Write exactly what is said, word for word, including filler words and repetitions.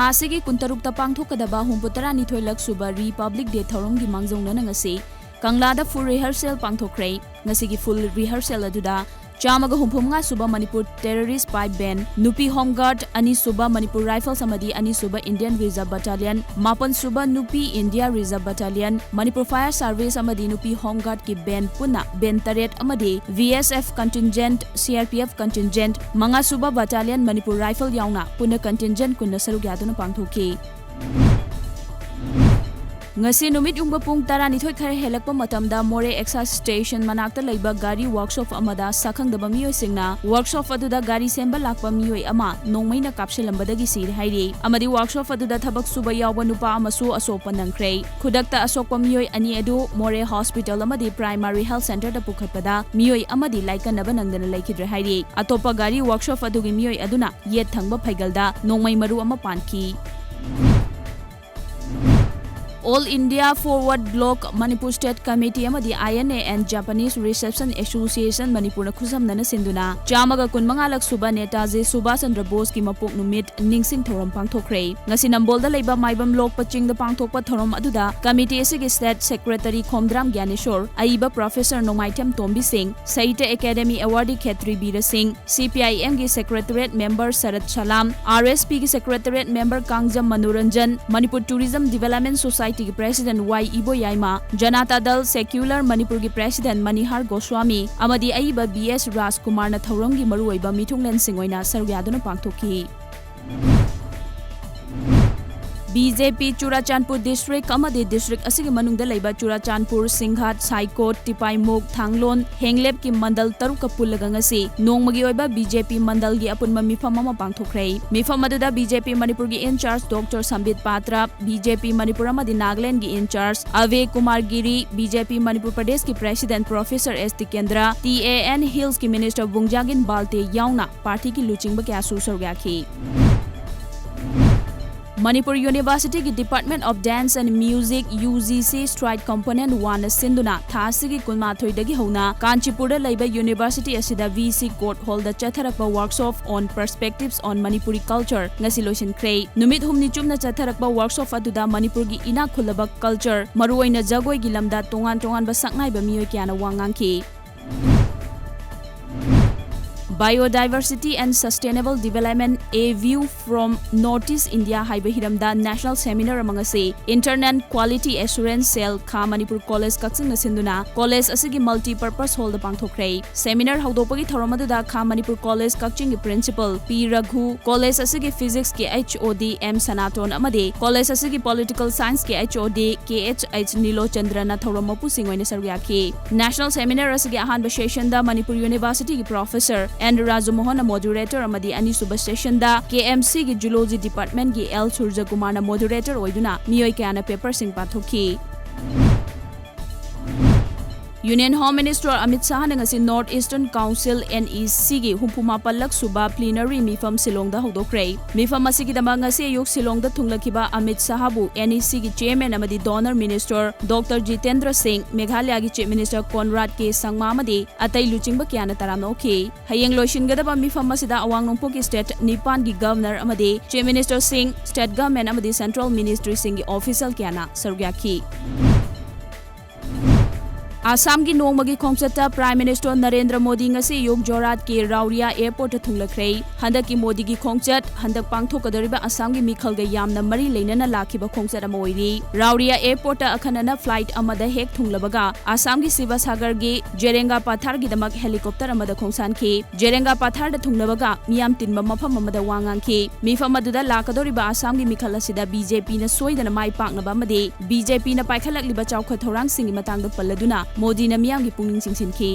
ꯑꯁꯤꯒꯤ ꯀꯨꯟꯇꯔꯨꯛꯇ ꯄꯥꯡꯊꯣꯛꯀꯗꯕ ꯍꯨꯝꯐꯨ ꯇꯔꯥꯅꯤꯊꯣꯏ ꯂꯛ ꯁꯨꯕ Republic Day ꯊꯧꯔꯝꯒꯤ ꯃꯥꯡꯖꯧꯅꯅ ꯉꯁꯤ ꯀꯪꯂꯥꯗ full rehearsal ꯄꯥꯡꯊꯣꯛꯈ꯭ꯔꯦ꯫ ꯉꯁꯤꯒꯤ full rehearsal ꯑꯗꯨꯗ ꯆꯥꯝꯃꯒ ꯍꯨꯝꯐꯨ ꯃꯉꯥ ꯁꯨꯕ ꯃꯅꯤꯄꯨꯔ Terrorist Pipe Band, ꯅꯨꯄꯤ Home Guard, ꯑꯅꯤ ꯁꯨꯕ ꯃꯅꯤꯄꯨꯔ Rifles ꯑꯃꯗꯤ ꯑꯅꯤ ꯁꯨꯕ Indian Reserve Battalion, ꯃꯥꯄꯟ ꯁꯨꯕ ꯅꯨꯄꯤ India Reserve Battalion, Manipur Fire Service ꯑꯃꯗꯤ ꯅꯨꯄꯤ Home Guard ꯀꯤ band ꯄꯨꯟꯅ band ꯇꯔꯦꯠ ꯑꯃꯗꯤ V S F contingent, C R P F contingent, ꯃꯉꯥ ꯁꯨꯕ Battalion, ꯃꯅꯤꯄꯨꯔ Rifle ꯌꯥꯎꯅ ꯄꯨꯟꯅ contingent ꯀꯨꯟꯅ ꯁꯔꯨꯛ ꯌꯥꯗꯨꯅ ꯄꯥꯡꯊꯣꯛꯈꯤ꯫ ꯉꯁꯤ ꯅꯨꯃꯤꯠ ꯌꯨꯡꯕ ꯄꯨꯡ ꯇꯔꯥꯅꯤꯊꯣꯏ ꯈꯔ ꯍꯦꯜꯂꯛꯄ ꯃꯇꯝꯗ ꯃꯣꯔꯦ Excise Station ꯃꯅꯥꯛꯇ ꯂꯩꯕ ꯒꯥꯔꯤ workshop ꯑꯃꯗ ꯁꯛꯈꯪꯗꯕ ꯃꯤꯑꯣꯏꯁꯤꯡꯅ workshop ꯑꯗꯨꯗ ꯒꯥꯔꯤ ꯁꯦꯝꯕ ꯂꯥꯛꯄ ꯃꯤꯑꯣꯏ ꯑꯃ ꯅꯣꯡꯃꯩꯅ ꯀꯥꯞꯁꯤꯜꯂꯝꯕꯗꯒꯤ ꯁꯤꯔꯦ ꯍꯥꯏꯔꯤ꯫ ꯑꯃꯗꯤ workshop ꯑꯗꯨꯗ ꯊꯕꯛ ꯁꯨꯕ ꯌꯥꯎꯕ ꯅꯨꯄꯥ ꯑꯃꯁꯨ ꯑꯁꯣꯛꯄ ꯅꯪꯈ꯭ꯔꯦ꯫ ꯈꯨꯗꯛꯇ ꯑꯁꯣꯛꯄ ꯃꯤꯑꯣꯏ ꯑꯅꯤ ꯑꯗꯨ ꯃꯣꯔꯦ Hospital ꯑꯃꯗꯤ Primary Health Centre ꯗ ꯄꯨꯈꯠꯄꯗ ꯃꯤꯑꯣꯏ ꯑꯃꯗꯤ ꯂꯥꯏꯀꯠꯅꯕ ꯅꯪꯗꯅ ꯂꯩꯈꯤꯗ꯭ꯔꯦ ꯍꯥꯏꯔꯤ꯫ ꯑꯇꯣꯞꯄ ꯒꯥꯔꯤ workshop ꯑꯗꯨꯒꯤ ꯃꯤꯑꯣꯏ ꯑꯗꯨꯅ ꯌꯦꯠ ꯊꯪꯕ ꯐꯩꯒꯜꯗ ꯅꯣꯡꯃꯩ ꯃꯔꯨ ꯑꯃ ꯄꯥꯟꯈꯤ꯫ All India Forward Bloc, Manipur State Committee ꯑꯃꯗꯤ I N A and Japanese Reception Association ꯃꯅꯤꯄꯨꯔꯅ ꯈꯨꯠꯁꯝꯅꯅ ꯁꯤꯟꯗꯨꯅ ꯆꯥꯝꯃꯒ ꯀꯨꯟꯃꯉꯥ ꯂꯛ ꯁꯨꯕ ꯅꯦꯇꯥꯖꯤ ꯁꯨꯚꯥꯁ ꯆꯟꯗ꯭ꯔ ꯕꯣꯁꯀꯤ ꯃꯄꯣꯛ ꯅꯨꯃꯤꯠ ꯅꯤꯡꯁꯤꯡ ꯊꯧꯔꯝ ꯄꯥꯡꯊꯣꯛꯈ꯭ꯔꯦ꯫ ꯉꯁꯤ ꯅꯝꯕꯣꯜꯗ ꯂꯩꯕ ꯃꯥꯏꯕꯝ ꯂꯣꯛꯄ ꯆꯤꯡꯗ ꯄꯥꯡꯊꯣꯛꯄ ꯊꯧꯔꯝ ꯑꯗꯨꯗ committee ꯑꯁꯤꯒꯤ State Secretary ꯈꯣꯝꯗ꯭ꯔꯥꯝ ꯒ꯭ꯌꯥꯅꯦꯁꯣꯔ, ꯑꯏꯕ Professor ꯅꯣꯡꯃꯥꯏꯊꯦꯝ ꯇꯣꯝꯕꯤ ꯁꯤꯡ, ꯁꯥꯍꯤꯇ꯭ꯌ ꯑꯦꯀꯥꯗꯦꯃꯤ awardee ꯈꯦꯇ꯭ꯔꯤ ꯕꯤꯔ ꯁꯤꯡ, C P I M ꯒꯤ Secretariat Member ꯁꯔꯠ ꯁꯂꯥꯝ, R S P ꯒꯤ Secretariat Member Kangjam Manoranjan, Manipur Tourism Development Society ꯒꯤ President ꯋꯥꯏ ꯏꯕꯣꯌꯥꯏꯃ, ꯖꯅꯇꯥ ꯗꯜ ꯁꯦꯀ꯭ꯌꯨꯂꯔ ꯃꯅꯤꯄꯨꯔꯒꯤ President ꯃꯅꯤꯍꯥꯔ ꯒꯣꯁ꯭ꯋꯥꯃꯤ ꯑꯃꯗꯤ ꯑꯏꯕ ꯕꯤ ꯑꯦꯁ ꯔꯥꯖꯀꯨꯃꯥꯔꯅ ꯊꯧꯔꯝꯒꯤ ꯃꯔꯨꯑꯣꯏꯕ ꯃꯤꯊꯨꯡꯂꯦꯟꯁꯤꯡ ꯑꯣꯏꯅ ꯁꯔꯨꯛ ꯌꯥꯗꯨꯅ ꯄꯥꯡꯊꯣꯛꯈꯤ꯫ B J P Churachandpur district ꯑꯃꯗꯤ district ꯑꯁꯤꯒꯤ ꯃꯅꯨꯡꯗ ꯂꯩꯕ ꯆꯨꯔꯥꯆꯥꯟꯄꯨꯔ, ꯁꯤꯡꯍꯥꯠ, ꯁꯥꯏꯀꯣꯠ, ꯇꯤꯄꯥꯏꯃꯨꯛ, ꯊꯥꯡꯂꯣꯟ, ꯍꯦꯡꯂꯦꯞꯀꯤ ꯃꯟꯗꯜ ꯇꯔꯨꯛꯀ ꯄꯨꯜꯂꯒ ꯉꯁꯤ ꯅꯣꯡꯃꯒꯤ ꯑꯣꯏꯕ B J P ꯃꯟꯗꯜꯒꯤ ꯑꯄꯨꯟꯕ ꯃꯤꯐꯝ ꯑꯃ ꯄꯥꯡꯊꯣꯛꯈ꯭ꯔꯦ꯫ ꯃꯤꯐꯝ ꯑꯗꯨꯗ B J P ꯃꯅꯤꯄꯨꯔꯒꯤ in charge Doctor ꯁꯝꯕꯤꯠ ꯄꯥꯇ꯭ꯔ, B J P ꯃꯅꯤꯄꯨꯔ ꯑꯃꯗꯤ ꯅꯥꯒꯥꯂꯦꯟꯗꯒꯤ in charge ꯑꯚꯦ Kumar Giri, B J P Manipur ꯄ꯭ꯔꯗꯦꯁꯀꯤ President Professor S Tikendra, T A N Hillsꯀꯤ Minister ꯕꯨꯡꯖꯥꯒꯤꯟ Valte ꯌꯥꯎꯅ partyꯒꯤ ꯂꯨꯆꯤꯡꯕ ꯀꯌꯥꯁꯨ ꯁꯔꯨꯛ ꯌꯥꯈꯤ꯫ ꯃꯅꯤꯄꯨꯔ ꯌꯨꯅꯤꯚꯔꯁꯤꯇꯤꯒꯤ Department of Dance and Music, U G C Stride Component One ꯅ ꯁꯤꯟꯗꯨꯅ ꯊꯥ ꯑꯁꯤꯒꯤ ꯀꯨꯟꯃꯥꯊꯣꯏꯗꯒꯤ ꯍꯧꯅ ꯀꯥꯟꯆꯤꯄꯨꯔꯗ ꯂꯩꯕ ꯌꯨꯅꯤꯚꯔꯁꯤꯇꯤ ꯑꯁꯤꯗ V C Court Hall the ꯆꯠꯊꯔꯛꯄ Workshop on Perspectives on Manipuri Culture ꯉꯁꯤ ꯂꯣꯏꯁꯤꯟꯈ꯭ꯔꯦ꯫ ꯅꯨꯃꯤꯠ ꯍꯨꯝꯅꯤ ꯆꯨꯞꯅ ꯆꯠꯊꯔꯛꯄ workshop ꯑꯗꯨꯗ ꯃꯅꯤꯄꯨꯔꯒꯤ ꯏꯅꯥꯛ ꯈꯨꯜꯂꯕ culture, ꯃꯔꯨꯑꯣꯏꯅ ꯖꯒꯣꯏꯒꯤ ꯂꯝꯗ ꯇꯣꯉꯥꯟ ꯇꯣꯉꯥꯟꯕ ꯁꯛꯅꯥꯏꯕ ꯃꯤꯑꯣꯏ ꯀꯌꯥꯅ ꯋꯥ ꯉꯥꯡꯈꯤ꯫ Biodiversity and Sustainable Development, A View from North East India ꯍꯥꯏꯕ ꯍꯤꯔꯝꯗ national seminar ꯑꯃ ꯉꯁꯤ Internal Quality Assurance Cell, ꯈꯥ ꯃꯅꯤꯄꯨꯔ College ꯀꯛꯆꯤꯡꯅ ꯁꯤꯟꯗꯨꯅ college ꯑꯁꯤꯒꯤ multi purpose hall ꯗ ꯄꯥꯡꯊꯣꯛꯈ꯭ꯔꯦ꯫ Seminar ꯍꯧꯗꯣꯛꯄꯒꯤ ꯊꯧꯔꯝ ꯑꯗꯨꯗ ꯈꯥ ꯃꯅꯤꯄꯨꯔ College ꯀꯛꯆꯤꯡꯒꯤ Principal ꯄꯤ ꯔꯘꯨ, college ꯑꯁꯤꯒꯤ Physics ꯀꯤ H O D ꯑꯦꯝ ꯁꯅꯥꯇꯣꯟ ꯑꯃꯗꯤ college ꯑꯁꯤꯒꯤ Political Science ꯀꯤ H O D ꯀꯦ ꯑꯩꯆ ꯑꯩꯆ ꯅꯤꯂꯣꯆꯟꯗ꯭ꯔꯅ ꯊꯧꯔꯝ ꯃꯄꯨꯁꯤꯡ ꯑꯣꯏꯅ ꯁꯔꯨꯛ ꯌꯥꯈꯤ꯫ National seminar ꯑꯁꯤꯒꯤ ꯑꯍꯥꯟꯕ session ꯗ ꯃꯅꯤꯄꯨꯔ University ꯒꯤ Professor ꯑꯦꯟ ꯔꯥꯖꯃꯣꯍꯟꯅ moderator ꯑꯃꯗꯤ ꯑꯅꯤꯁꯨꯕ session ꯗ K M C ꯒꯤ Zoology Department ꯒꯤ ꯑꯦꯜ ꯁꯨꯔꯖꯀꯨꯃꯥꯔꯅ moderator ꯑꯣꯏꯗꯨꯅ ꯃꯤꯑꯣꯏ ꯀꯌꯥꯅ paper ꯁꯤꯡ ꯄꯥꯊꯣꯛꯈꯤ꯫ Union Home Minister ꯑꯃꯤꯠ ꯁꯥꯍꯅ ꯉꯁꯤ North Eastern Council, N E C ꯒꯤ ꯍꯨꯝꯐꯨ ꯃꯥꯄꯜꯂꯛ ꯁꯨꯕ plenary ꯃꯤꯐꯝ ꯁꯤꯂꯣꯡꯗ ꯍꯧꯗꯣꯛꯈ꯭ꯔꯦ꯫ ꯃꯤꯐꯝ ꯑꯁꯤꯒꯤꯗꯃꯛ ꯉꯁꯤ ꯑꯌꯨꯛ ꯁꯤꯂꯣꯡꯗ ꯊꯨꯡꯂꯈꯤꯕ ꯑꯃꯤꯠ ꯁꯥꯍꯕꯨ N E C ꯒꯤ Chairman ꯑꯃꯗꯤ DoNER Minister Doctor Jitendra Singh, ꯃꯦꯘꯥꯂꯌꯥꯒꯤ Chief Minister Conrad K ꯁꯪꯃꯥ ꯑꯃꯗꯤ ꯑꯇꯩ ꯂꯨꯆꯤꯡꯕ ꯀꯌꯥꯅ ꯇꯔꯥꯝꯅ ꯑꯣꯛꯈꯤ꯫ ꯍꯌꯦꯡ ꯂꯣꯏꯁꯤꯟꯒꯗꯕ ꯃꯤꯐꯝ ꯑꯁꯤꯗ ꯑꯋꯥꯡ ꯅꯣꯡꯄꯣꯛꯀꯤ state ꯅꯤꯄꯥꯟꯒꯤ Governor ꯑꯃꯗꯤ Chief Minister ꯁꯤꯡ, state government ꯑꯃꯗꯤ central ministry ꯁꯤꯡꯒꯤ official ꯀꯌꯥꯅ ꯁꯔꯨꯛ ꯌꯥꯈꯤ꯫ ꯑꯁꯥꯝꯒꯤ ꯅꯣꯡꯃꯒꯤ ꯈꯣꯡꯆꯠꯇ Prime Minister ꯅꯔꯦꯟꯗ꯭ꯔ ꯃꯣꯗꯤ ꯉꯁꯤ ꯑꯌꯨꯛ ꯖꯣꯔꯍꯥꯠꯀꯤ ꯔꯥꯎꯔꯤꯌꯥ Airport ꯇ ꯊꯨꯡꯂꯈ꯭ꯔꯦ꯫ ꯍꯟꯗꯛꯀꯤ ꯃꯣꯗꯤꯒꯤ ꯈꯣꯡꯆꯠ ꯍꯟꯗꯛ ꯄꯥꯡꯊꯣꯛꯀꯗꯧꯔꯤꯕ ꯑꯁꯥꯝꯒꯤ ꯃꯤꯈꯜꯒ ꯌꯥꯝꯅ ꯃꯔꯤ ꯂꯩꯅꯅ ꯂꯥꯛꯈꯤꯕ ꯈꯣꯡꯆꯠ ꯑꯃ ꯑꯣꯏꯔꯤ꯫ ꯔꯥꯎꯔꯤꯌꯥ Airport ꯇ ꯑꯈꯟꯅꯅ flight ꯑꯃꯗ ꯍꯦꯛ ꯊꯨꯡꯂꯕꯒ ꯑꯁꯥꯝꯒꯤ ꯁꯤꯕꯁꯥꯒꯔꯒꯤ ꯖꯦꯔꯦꯡꯒꯥ ꯄꯊꯥꯔꯒꯤꯗꯃꯛ helicopter ꯑꯃꯗ ꯈꯣꯡꯁꯥꯟꯈꯤ꯫ ꯖꯦꯔꯦꯡꯒꯥ ꯄꯊꯥꯔꯗ ꯊꯨꯡꯂꯕꯒ ꯃꯤꯌꯥꯝ ꯇꯤꯟꯕ ꯃꯐꯝ ꯑꯃꯗ ꯋꯥ ꯉꯥꯡꯈꯤ꯫ ꯃꯤꯐꯝ ꯑꯗꯨꯗ ꯂꯥꯛꯀꯗꯧꯔꯤꯕ ꯑꯁꯥꯝꯒꯤ ꯃꯤꯈꯜ ꯑꯁꯤꯗ B J P ꯅ ꯁꯣꯏꯗꯅ ꯃꯥꯏ ꯄꯥꯛꯅꯕ ꯑꯃꯗꯤ B J P ꯅ ꯄꯥꯏꯈꯠꯂꯛꯂꯤꯕ ꯆꯥꯎꯈꯠ ꯊꯧꯔꯥꯡꯁꯤꯡꯒꯤ ꯃꯇꯥꯡꯗ ꯄꯜꯂꯗꯨꯅ ꯃꯣꯗꯤꯅ ꯃꯤꯌꯥꯝꯒꯤ ꯄꯨꯛꯅꯤꯡ ꯆꯤꯡꯁꯤꯟꯈꯤ꯫